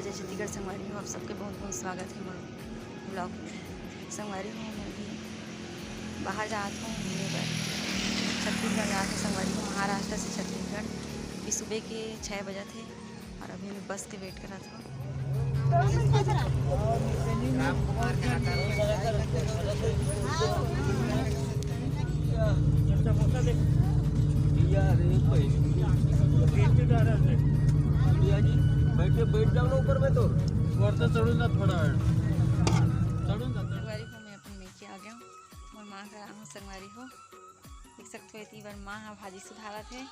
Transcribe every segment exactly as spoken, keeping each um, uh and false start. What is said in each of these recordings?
जय छत्तीसगढ़ संगवारी हो, आप सबके बहुत बहुत स्वागत हे मोर vlog में। संगवारी हो, मैं अभी बाहर जात हूँ घूमे बर, छत्तीसगढ़ जात हूँ संगवारी हो, महाराष्ट्र से छत्तीसगढ़। अभी सुबह के छः बजत हे और अभी मैं बस के wait करत हूँ। समोसा देख। भैया जी, बैठ जाओ ना ऊपर में तो। वरता चढ़ून जा थोड़ा वेळ। चढ़ून जा, चढ़ून। संगवारी हो, मैं अपन मेके आ गया हूँ। मोर माँ करा हूँ संगवारी हो। देख सकते हो, एती बर माँ ह भाजी सुधारत हे।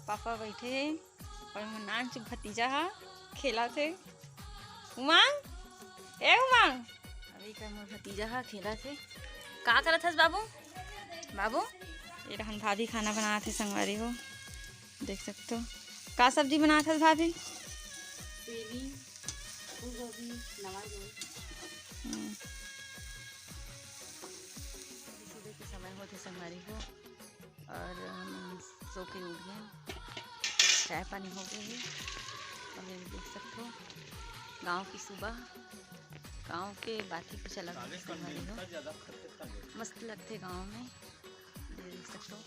पापा बैठे हे और मोर नानचुक भतीजा ह खेलत हे। उमंग, ए उमंग, अभी का मोर भतीजा ह खेलत हे। का करत हस बाबू? बाबू, ये रहन भाभी खाना बनात हे संगवारी हो, देख सकते हो। का सब्जी बनात हस भाभी? सेमी, फूलगोभी, नवा गोल। हम्म। सुबह के समय होत हे संगवारी हो, और हम सो के उठ गए, चाय पानी हो गए हे। और ये देख सकते हो, गाँव की सुबह, गाँव के बात ही कुछ अलग हे संगवारी हो। मस्त लगथे गाँव में। ये देख सकते हो,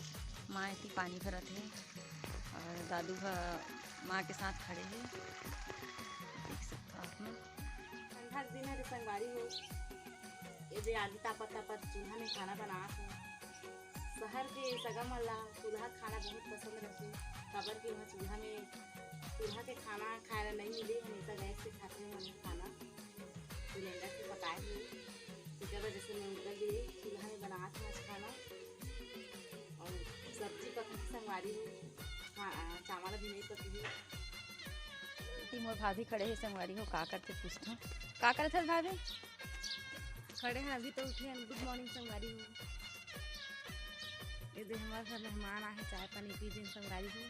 माँ एती पानी भरत हे और दादू ह माँ के साथ खड़े हे, देख सकते हो आप मन। ठंडा के दिन हरे संगवारी हो, ये दे आगी तापत तापत चूल्हा में खाना बनात हे। शहर के सगा मन ला चूल्हा खाना बहुत पसंद रथे, काबर कि वहाँ चूल्हा में, चूल्हा के खाना खाए ला नहीं मिले, हमेशा गैस से खाथे हमन खाना। सिलेंडर से पकाए हुए, तेकर वजह से मैं उनका लिए चूल्हा में बनात हूँ आज खाना। और सब्जी पकत संगवारी हो, हाँ, चावल भी नहीं पकी है। एती मोर भाभी खड़े हे संगवारी हो, का करथे पूछथों। का करत हस भाभी? खड़े हैं, अभी तो उठे हैं। Good morning संगवारी हो। ये दे हमारे घर मेहमान आए हैं, चाय पानी पी दिन संगवारी हो।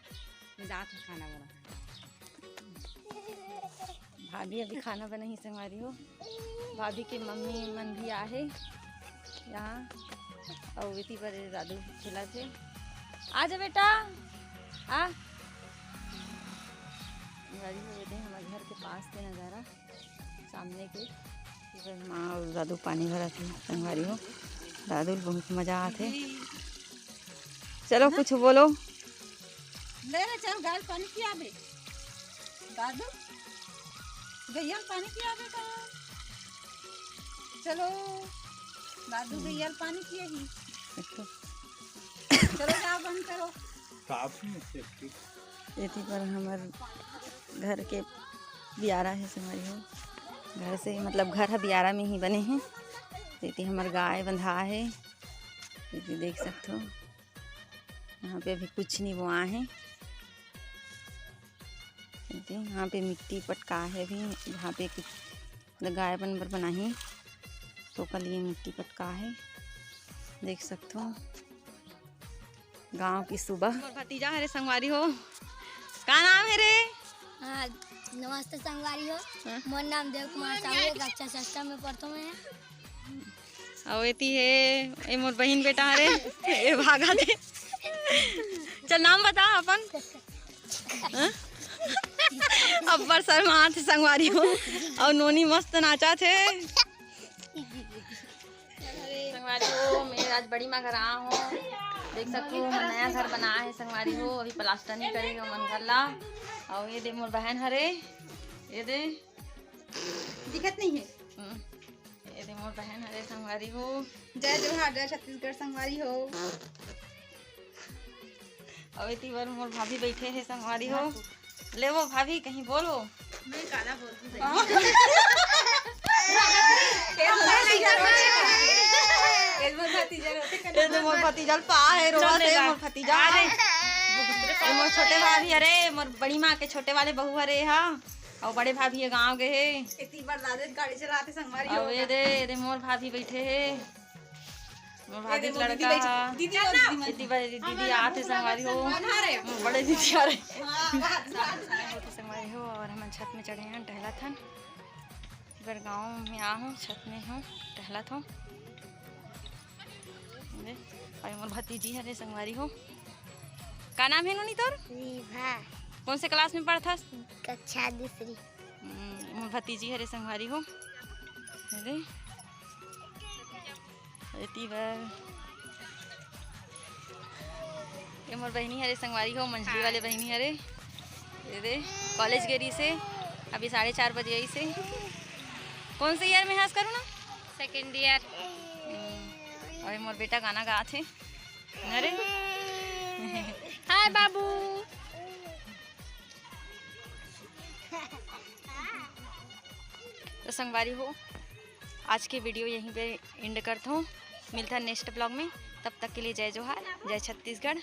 मैं जात हूँ खाना बना। भाभी अभी खाना बनाही संगवारी हो। भाभी के मम्मी मन भी आहे यहाँ, अउ एती बर दादू खेलत हे। आ जा बेटा, आ। संगवारी हो, ये दे हमर घर के पास के नजारा, सामने के। इधर माँ अउ दादू पानी भरत हे संगवारी हो। दादू ल बहुत मजा आत हे। चलो कुछ बोलो। ले रे, चल गाय ल पानी पियाबे। दादू, गैया ल पानी पियाबे का? चलो, दादू गैया ल पानी पियाही। चलो, जाओ, बंद करो। एती बर हमर घर के बियारा हे संगवारी हो। घर से, मतलब, घर ह बियारा में ही बने हे। एती हमर गाय बंधा हे, एती देख सकथो। यहाँ पे अभी कुछ नहीं बोआ हे। एती यहाँ पे मिट्टी पटका हे अभी, जहाँ पे कुछ गाय बन बर बनाही, तो ओकर लिए मिट्टी पटका हे, देख सकथो। गांव की सुबह। मोर भतीजा हरे संगवारी हो। का नाम हे रे? हाँ, नमस्ते संगवारी हो। हाँ। मोर नाम देव कुमार साहू हे, कक्षा षष्ठ में पढ़थों मैं। अउ एती हे, ए मोर बहिन बेटा हरे, ए भागा दे। चल नाम बता अपन। हाँ? अब्बड़ शर्मात हे संगवारी हो। अउ नोनी मस्त नाचत हे। संगवारी हो, मैं आज बड़ी माँ घर आ हूँ। देख सकथो, हमन नया घर बनाए हे संगवारी हो, अभी प्लास्टर नहीं करे हे हमन घर ला। अउ ये दे मोर बहन हरे, ये दे। दिखत नहीं हे। हम्म, ये दे मोर बहन हरे संगवारी हो। जय जोहार, जय छत्तीसगढ़ संगवारी हो। अउ एती बर मोर भाभी बैठे हे संगवारी हो। ले वो भाभी, कहीं बोलो। मैं काला बोलती भाई। ये मोर भतीजा रोते कर। ये तो मोर भतीजा ल पा हे, रोवत हे मोर भतीजा। अरे। ये मोर छोटे भाभी, अरे मोर बड़ी माँ के छोटे वाले बहू हरे हा, अउ बड़े भाभी ये गाँव गए हे। इतनी बार दादा गाड़ी चलाते संगवारी हो। ये दे, ये दे मोर भाभी बैठे हे। मोर भाभी के लड़का। दीदी, दीदी, दीदी, दीदी आत हे संगवारी हो। मोर बड़े दीदी आ रहे। संगवारी हो, अउ हमन छत में चढ़े हन, टहलत हन। इबर गाँव में आ हूँ, छत में हूँ, टहलत हूँ। अउ मोर भतीजी हरे संगवारी हो। का नाम हे नोनी तोर? विभा। कौन से class में पढ़थस? कक्षा दूसरी। हम्म, भतीजी हरे संगवारी हो, दे। एती बर ये मोर बहिनी हरे संगवारी हो, मंझली वाले बहिनी हरे। ये दे, कॉलेज गे रहिसे, अभी साढ़े चार बजे आइसे। कौन से ईयर में हस करू ना? Second year. हम्म, अभी मोर बेटा गाना गात हे। अरे हाय बाबू। तो संगवारी हो, आज के वीडियो यहीं पे एंड करत हूँ। मिलता है नेक्स्ट ब्लॉग में, तब तक के लिए जय जोहार, जय छत्तीसगढ़।